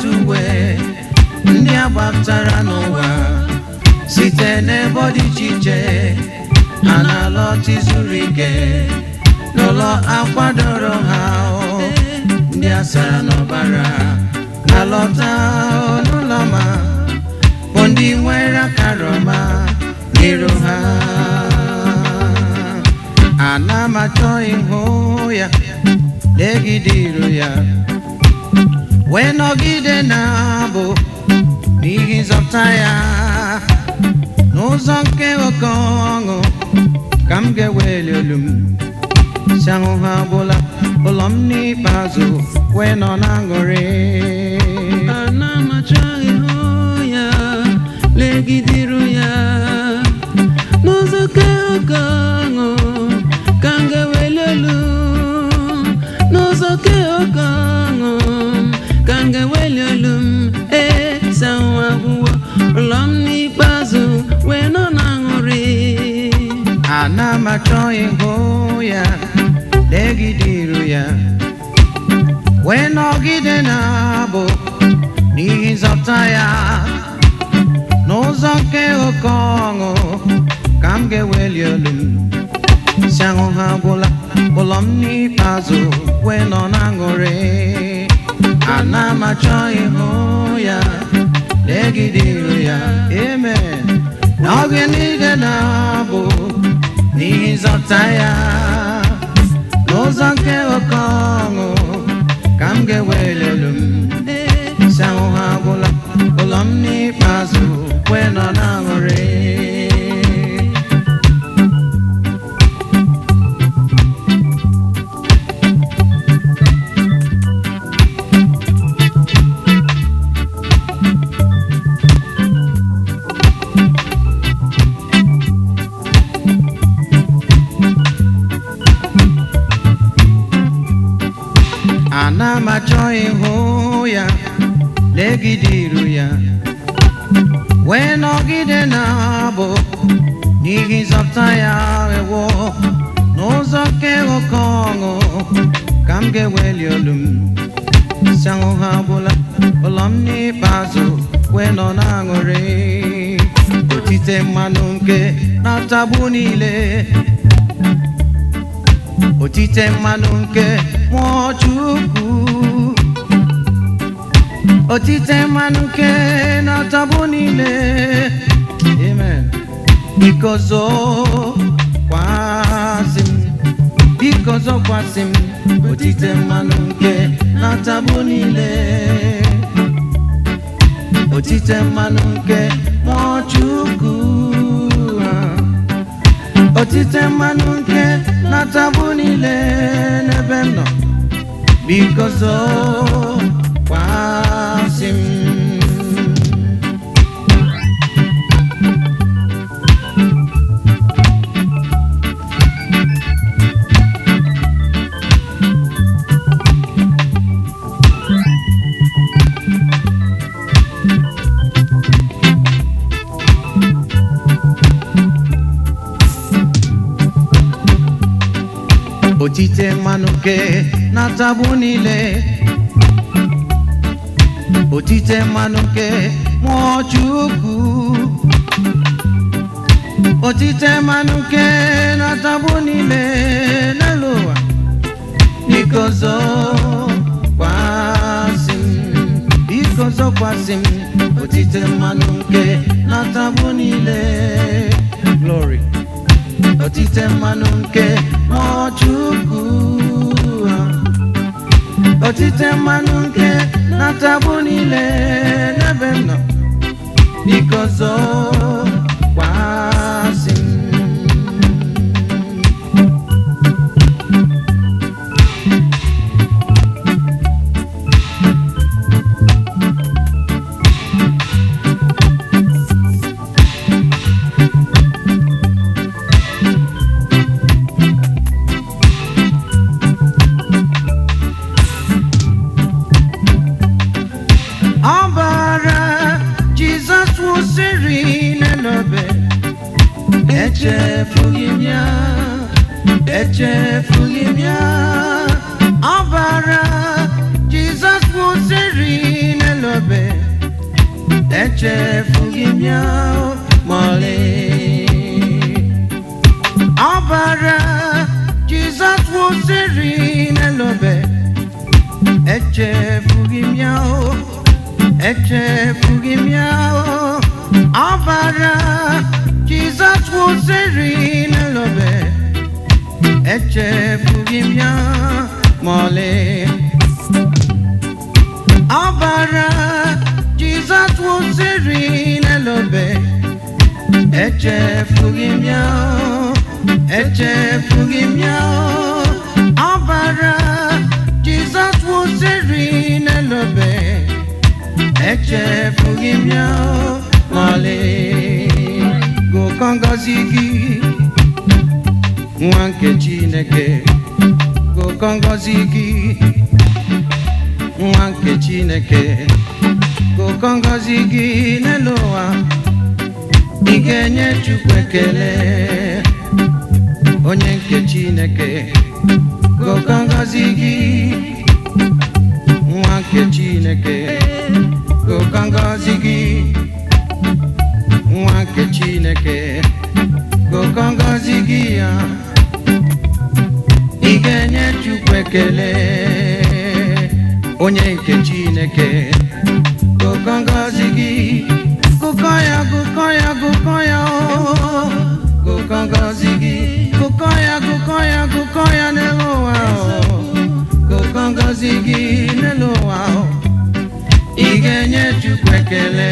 otu uwe, ndị a gbapụtara n'ụwa site n'ebe ọ dị iche iche, ha na-alọta izuru ike n'ụlọ akwadoro ha o. Ndị a sara n'ọbara na-alọta n'ụlọ ma bụ ndị nwere akara ọma n'iru ha. Ana m achọ ịhụ ya, legide iru ya, wee nọgide na-abụ n'ihi nzọpụta ya. N'ụzọ nke oke ọṅụ ka m ga-eweli olu m, si ahụhụ agwụla ụlọ m n'ikpeazụ, wee nọ na aṅụrị. Ana m achọ ịhụ ya, legide iru ya, n'ụzọ nke oke ọṅụ ka m ga-eweli olu, n'ụzọ nke oke ọṅụ ka m ga-eweli olu m, ee, si ahụ agwụwo ụlọ m n'ikpeazụ, wee nọ na aṅụrị. Ana m achọ ịhụ ya, legide iru ya, wee nọgide na-abụ n'ihi nzọpụta ya. N'ụzọ nke oke ọṅụ ka m ga-eweli olu m, si ahụhụ agwụla ụlọ m n'ikpeazụ, wee nọ na aṅụrị. Ana m achọ ịhụ ya, legide iru ya, amen, nọgide na-abụ n'ihi nzọpụta ya. N'ụzọ nke oke ọṅụ ka m ga-eweli olu m, si ahụhụ agwụla ụlọ m n'ikpeazụ, wee nọ na aṅụrị. Ana m achọ ịhụ ya, legide iru ya, wee nọgide na-abụ n'ihi nzọpụta ya. Ewo, n'ụzọ nke oke ọṅụ ka m ga-eweli olu m, si ahụhụ agwụla ụlọ m n'ikpeazụ, wee nọ na-aṅụrị. Otite mmanụ nke na-atagbu niile, otite mmanụ nke mmụọ Chukwu, otite mmanụ nke na-atagbu niile, amen. Biko zokwasị m, biko zokwasị m otite mmanụ nke na-atagbu niile, otite mmanụ nke mmụọ Chukwu, otite mmanụ nke na-atagbu niile n'ebe m nọ, biko zokwasị m. Otite mmanụ nke na-atagbu niile, otite mmanụ nke mmụọ Chukwu, otite mmanụ nke na-atagbu niile n'elu ụwa, biko zokwasị m, biko zokwasị m otite mmanụ nke na-atagbu niile, glory, otite mmanụ nke mmụọ Chukwu, otite mmanụ nke na-atagbu niile n'ebe m nọ, biko zokwasị m. Ọbara Jizọs wụsịrị n'elobe, echefughị m ya, echefughị m ya. Ọbara Jizọs wụsịrị n'elobe. Echefughị m ya ma ọlị. Ọbara Jizọs wụsịrị n'elu obe, echefughị m ya o, echefughị m ya o. Ọbara Jizọs wụsịrị n'elu obe, echefughị m ya ma ọlị. Ọbara Jizọs wụsịrị n'elu obe, echefughị m ya o, echefughị m ya o. Ọbara Jizọs wụsịrị n'elu obe, echefughị m ya o ma ọlị. Gụkọ ngọzi gị, nwa nke Chineke, gụkọ ngọzi gị, nwa nke Chineke, gụkọ ngọzi gị n'elu ụwa. Ị ga-enye Chukwu ekele, onye nke Chineke, gụkọ ngọzi gị, nwa nke Chineke, gụkọ ngọzi gị, nwa nke Chineke, gụkọ ngọzi gị ya. Ị ga-enye Chukwu ekele, onye nke Chineke, gụkọ ngọzi gị, gụkọ ya, gụkọ ya, gụkọ ya o, gụkọ ngọzi gị, gụkọ ya, gụkọ ya, gụkọ ya n'elu ụwa o, gụkọ ngọzi gị n'elu ụwa o. Ị ga-enye Chukwu ekele.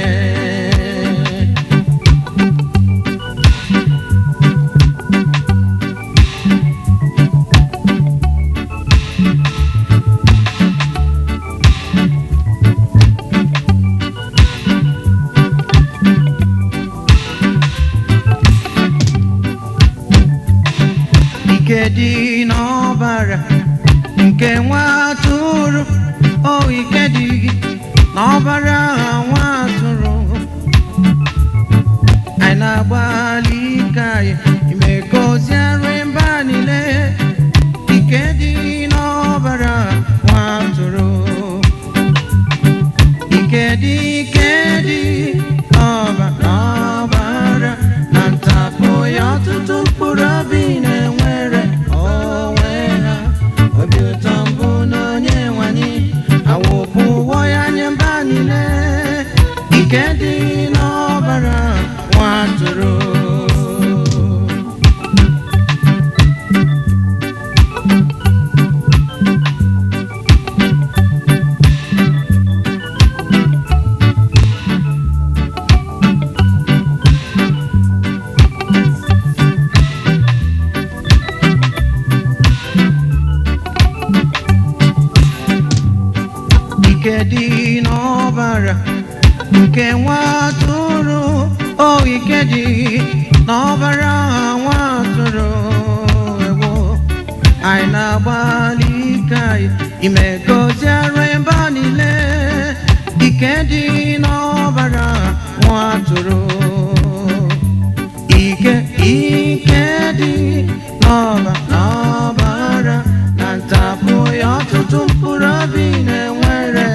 Ike dị n'ọbara nke nwa atụrụ, o ike dị n'ọbara nwa atụrụ. Anyị na-agbalị ike anyị ime ka ozi arụ mba niile. Ike dị n'ọbara nwa atụrụ. Ike dị, ike dị n'ọbara na ntapụ ya, ọtụtụ mkpụrụ obi na-enwere onwe ha obi ụtọ mbụ na onye nwanyị awụpụ ụgwọ ya nye mba niile. Ike dị n'ọbara nwa atụrụ. Ike dị n'ọbara nke nwa atụrụ, o ike dị n'ọbara nwa atụrụ. Ewo, anyị na-agbalị ike anyị ime ka ozi arụ mba niile. Ike dị n'ọbara nwa atụrụ. Ike, ike dị n'ọbara na ntapụ ya, ọtụtụ mkpụrụ obi na-enwere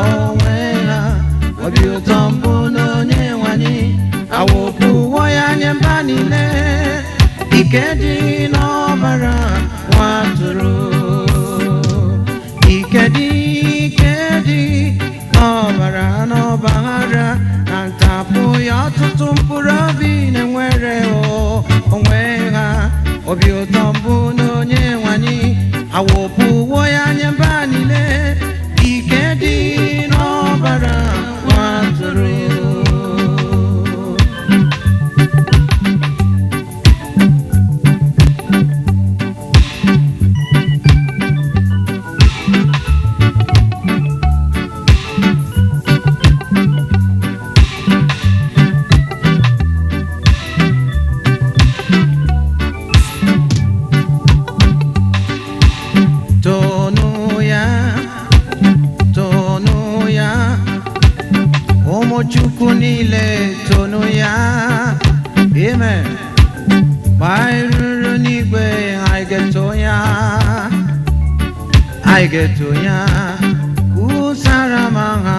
onwe ha obi ụtọ mbụ na onye nwanyị awụpụ ụgwọ ya nye mba niile. Ike dị n'ọbara nwa atụrụ. Ike dị, ike dị n'ọbara, n'ọbara na ntapụ ya, ọtụtụ mkpụrụ obi na-enwere onwe ha obi ụtọ mbụ na onye nwanyị awụpụ ụgwọ ya nye mba niile. Ike dị n'ọbara nwa atụrụ. Tonu ya, tonu ya, ụmụ Chukwu niile tonu ya. Amen. Mgbe anyị ruru n'igwe, anyị ga-eto ya, anyị ga-eto ya, kwusara m aha.